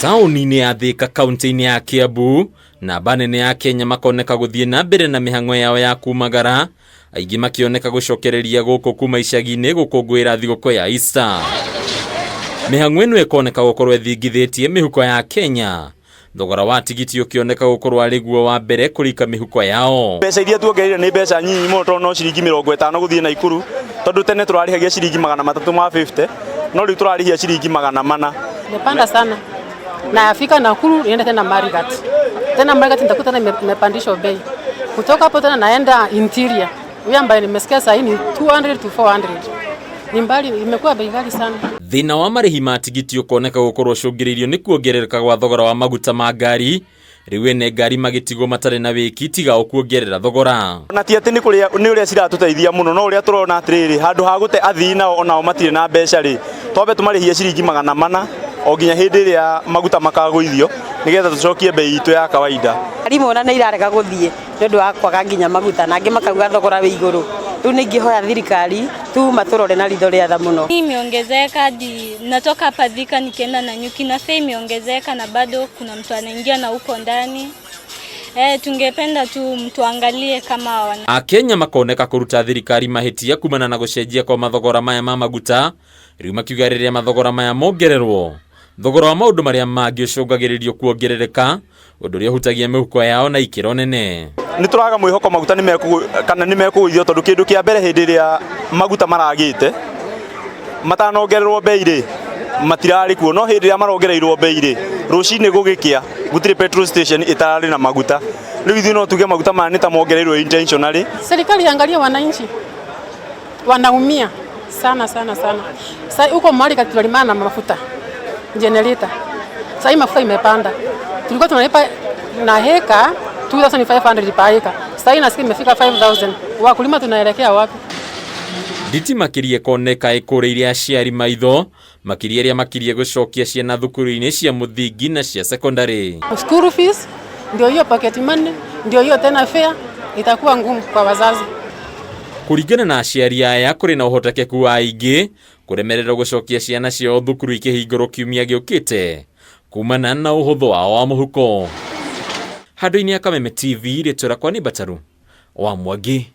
Taũni-inĩ ya Thika, kaunti-inĩ ya Kiambu, namba nene ya Kenya makoneka gũthiĩ na mbere na mĩhang'o yao ya kumagara, aingĩ makĩoneka gũcokereria gũkũ kuma icagi-inĩ gũkũngũĩra thigũkũ ya Easter. Mĩhang'o ĩno ĩkoneka gũkorwo ĩthingithĩtie mĩhuko ya Kenya, thogora wa tigiti ũkĩoneka gũkorwo arĩ guo wa mbere kũrika mĩhuko yao. Mbeca iria tuongereire nĩ mbeca nyinyi mũno, tondũ no ciringi 50 gũthiĩ Naikuru, tondũ tene tũrarĩhagia ciringi 350, no rĩu tũrarĩhia ciringi 400. Imepanda sana. Nafika Nakuru niende tena Marigat. Tena Marigat nitakuta tena imepandishwa bei. Kutoka hapo tena naenda interior. Huyo ambaye nimesikia sasa ni 200 to 400. Ni mbali, imekuwa bei ghali sana. Thĩna wa marĩhi ma tigiti ũkoneka gũkorwo ũcũngĩrĩirio nĩ kuongerereka gwa thogora wa maguta ma ngari, rĩu ene ngari magĩtigwo matarĩ na wĩki tiga o kuongerera thogora. Na ti atĩ nĩ kũrĩa nĩ ũrĩa ciratũteithia mũno, no ũrĩa tũrona atĩrĩrĩ, handũ ha gũte athii nao onao matirĩ na mbeca rĩ, twambe tũmarĩhie ciringi 400 o nginya hĩndĩ ĩrĩa maguta makagũithio, nĩgetha tũcokie bei itũ ya kawaida. Ngari ona nĩ irarega gũthiĩ nĩ ũndũ wa kwaga nginya maguta, na angĩ makauga thogora wĩ igũrũ. Rĩu nĩ ingĩhoya thirikari tu matũrore na ritho rĩa tha mũno. Imeongezeka hadi natoka hapa Thika nikienda Nanyuki na fare imeongezeka na bado kuna mtu anaingia na huko ndani. Tungependa tu mtu angalie kama wana Akenya makoneka kũruta thirikari mahĩtia kumana na gũcenjia kwa mathogora maya ma maguta, rĩu makiuga rĩrĩa mathogora maya mongererwo, thogora wa maũndũ marĩa mangĩ ũcũngagĩrĩrio kuongerereka, ũndũ ũrĩa ũhutagia mĩhuko yao na ikĩro nene. Nĩ tũraga mwĩhoko maguta nĩ mekũ kana nĩ mekũgũithio, tondũ kĩndũ kĩa mbere, hĩndĩ ĩrĩa maguta maragĩte matanongererwo bei rĩ, matirarĩ kuo, no hĩndĩ ĩrĩa marongereirwo bei rĩ, rũcinĩ gũgĩkĩa gũtirĩ petrol station ĩtararĩ na maguta. Rĩu ithuĩ no tuge maguta maya nĩ ta mongereirwo intentionally. Serikali iangalie wananchi, wanaumia sana sana sana. Sasa huko mahali tunalimana na mafuta generator. Sasa hii mafuta imepanda, tulikuwa tunalipa na heka 2500 per acre, sasa hii nasikia imefika 5000. Wakulima tunaelekea wapi? Nditi makĩria ĩkoneka ĩkũrĩire aciari maitho, makĩria arĩa makirie gũcokia ciana thukuru-inĩ cia mũthingi na cia sekondari. School fees ndio hiyo, pocket money ndio hiyo, tena fare itakuwa ngumu kwa wazazi. Kũringana na aciari aya, kũrĩ na ũhotekeku wa aingĩ kũremererwo gũcokia ciana ciao thukuru ikĩhingũrwo kiumia gĩũkĩte kumana na ũhũthũ wao wa mũhuko. Handũ-inĩ ya Kameme TV, rĩtwa rĩakwa nĩ Mbataru wa Mwangi.